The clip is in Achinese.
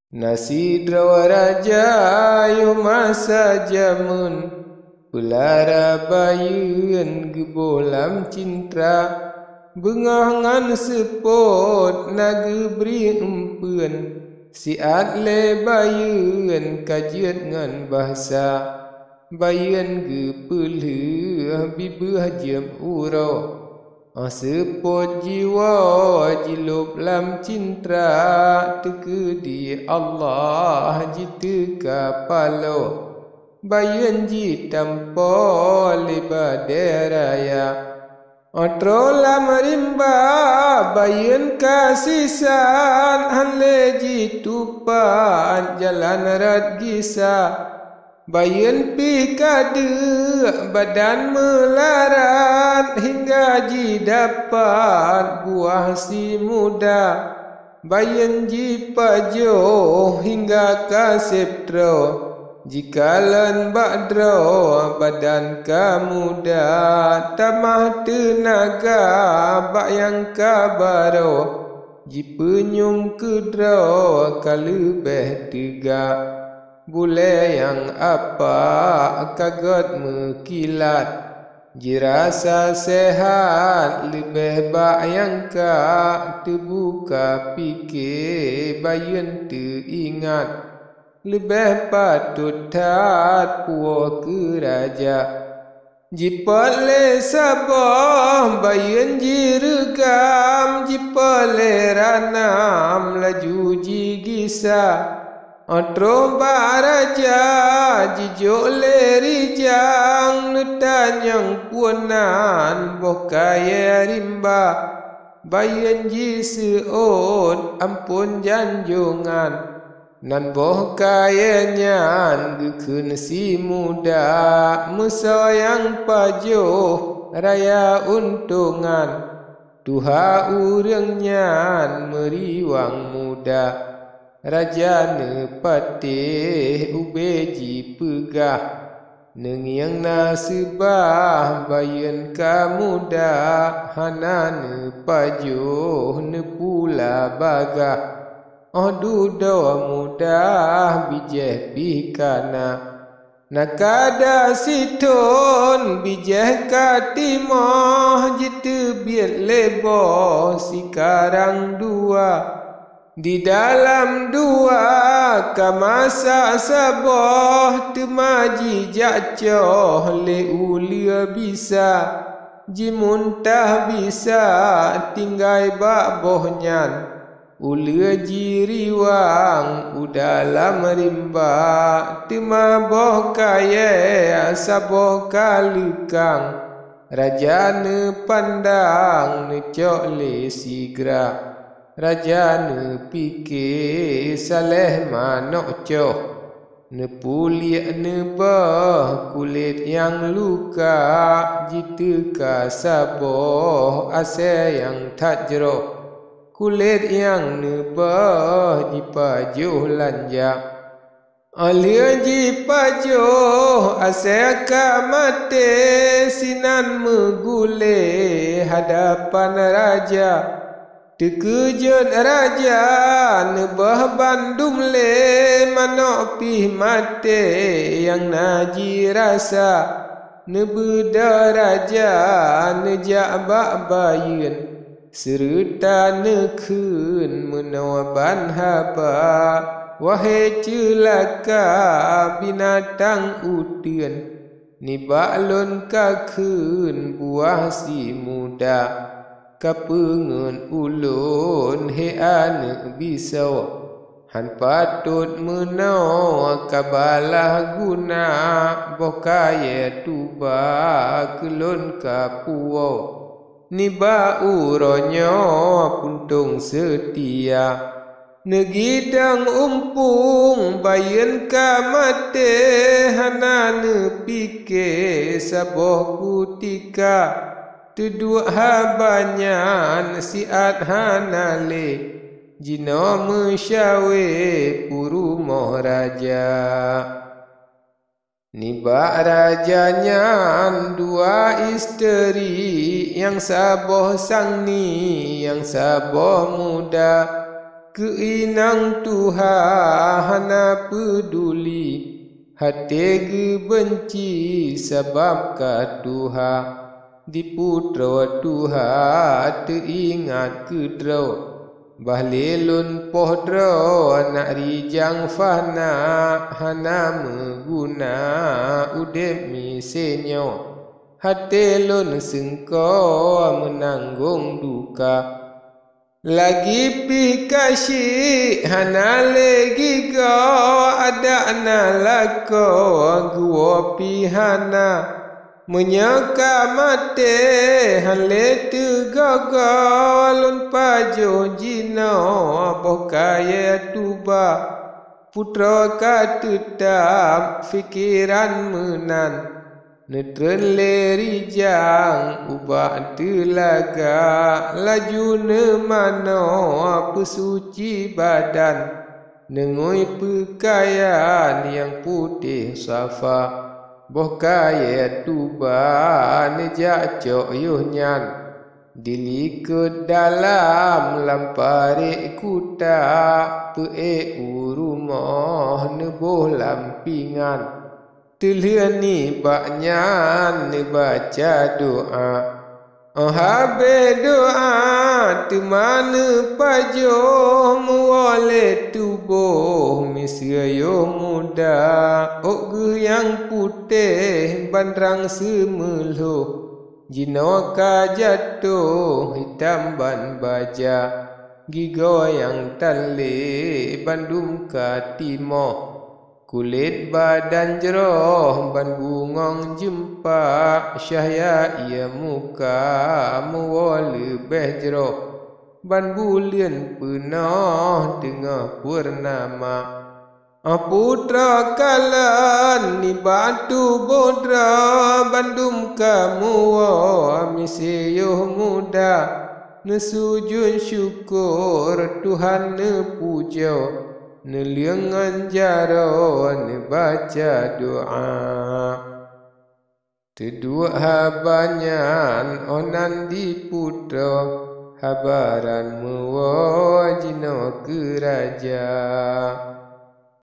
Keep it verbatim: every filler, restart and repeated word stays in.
Na sidroe raja yoh masa jameun, peulara bayeuen geuboh lam cintra. Beungoh ngon seupôt na geubri eumpeuen, siat lé bayeuen ka jeuet ngon bahsa. Bayeuen geupeulheueh bibeueh jeuem uroe. Óh seupôt jiwoe jilôb lam cintra, teukeudi Allah jiteuka paloe. Bayeuen jitampo lé badée raya. Óh troh lam rimba bayeuen ka sisan, hán lé jitupat jalan rot gisa. Bayeuen pih ka deuk badan meularat, hingga jidapat buah si muda. Bayeuen jipajoh hingga ka seb troe, jikalon bak droe badan ka muda. Tamah teunaga bak nyang ka baroe, jipeunyum keudroe ka leubeh teuga. Bulée nyang apak ka gét meukilat, jirasa seuhat leubeh bak nyang ka. Teubuka pike bayeuen teuingat, leubeh patot that puwoe keu raja. Jipot lé saboh bayeuen jireugam, jipot lé ranam laju jigisa. Óh troh bak raja jijok lé rijang, neutanyong peue nan boh kayée rimba. Bayeuen jiseuôt amphon janjongan. Nan boh kayée nyan geukheun si muda, meusoe nyang pajoh raya untongan. Tuha ureuëng nyan meuriwang muda, raja neupatéh ubé jipeugah. Neungieng na seubah bayeuen ka muda, hana neupajoh neupula bagah. Óh dudoe muda bijéh pih ka na. Na kada sithon bijéh ka timoh, jiteubiet lé boh sikarang dua. Di dalam dua ka masak saboh, teuma jijak coh lé uleue bisa. Jimuntah bisa tinggai bak boh nyan. Uleue jiriwang u dalam rimba, teuma boh kayée saboh ka leukang. Raja neupandang neucok lé sigra. Raja neupike saléh manok coh. Neupuliek neubeuh kulét nyang luka, jiteuka saboh asée nyang that jroh. Kulét nyang neubeuh jipajoh lanja. Óh lheueh jipajoh asée ka maté, sinan meugulée hadapan raja. Teukeujot raja neubeuh bandum lé, manok pih maté nyang na jirasa. Neubeudôh raja neujak bak bayeuen, seureuta neukheun meunoe ban haba, "Wahé ceulaka binatang uteuen, nibak lôn ka kheun buah si muda, ka peungeut ulôn, hé aneuëk bisoe. Hán patot meunoe, ka balaih guna, boh kayée tuba keu lôn ka puwoe. Nibak uroe nyoe puntông seutia, neugidong umpung bayeuen ka maté, hana neupike saboh kutika." Teuduek haba nyan siat hana lé, jinoe meusyawé peurumoh raja. Nibak raja nyan dua isteri, nyang saboh sangni, nyang saboh muda. Keuinang tuha hana peuduli, até geubeunci sabab ka tuha. Di putroe tuha teuingat keudroe, bah lé lôn poh droe nak rijang fana, hana meuguna udeb misenyoe. Até lôn seungko meunanggong duka. Lagi pih ka syiek hana lé gigoe, adak na lakoe geuwoe pih hana. Meunyoe ka maté han lé teugogoe, lôn pajoh jinoe boh kayée tuba. Putroe ka teutab pikeran meunan. Neutreun lé rijang ubak teulaga, laju neumanoe peusuci badan, neungui peukayan nyang putéh safa. Boh kayée tuba neujak cok yoh nyan, dilikot dalam lam parék kuta, peuék u rumoh neuboh lam pingan. Teulheueh nibak nyan neubaca doá. Óh habéh doá teuma neupajoh, meuwoe lé tuboh miseue yoh muda, ôk geuh nyang putéh ban rang seumeulhoh. Jinoe ka jatoh hitam ban baja, gigoe nyang tan lé bandum ka timoh. Kulét badan jroh ban bungöng jeumpak, cahya ié muka meuwoe leubeh jroh, ban buleuen peunoh teungoh purnama. Óh putroe kalon nibak tuboh droe, bandum ka meuwoe miseue yoh muda. Neusujut syukur Tuhan neupujoe, neuleueng ngon jaroe neubaca doá. Teuduek haba nyan óh nan di putroe, haba ran meuwoe jinoe keu raja.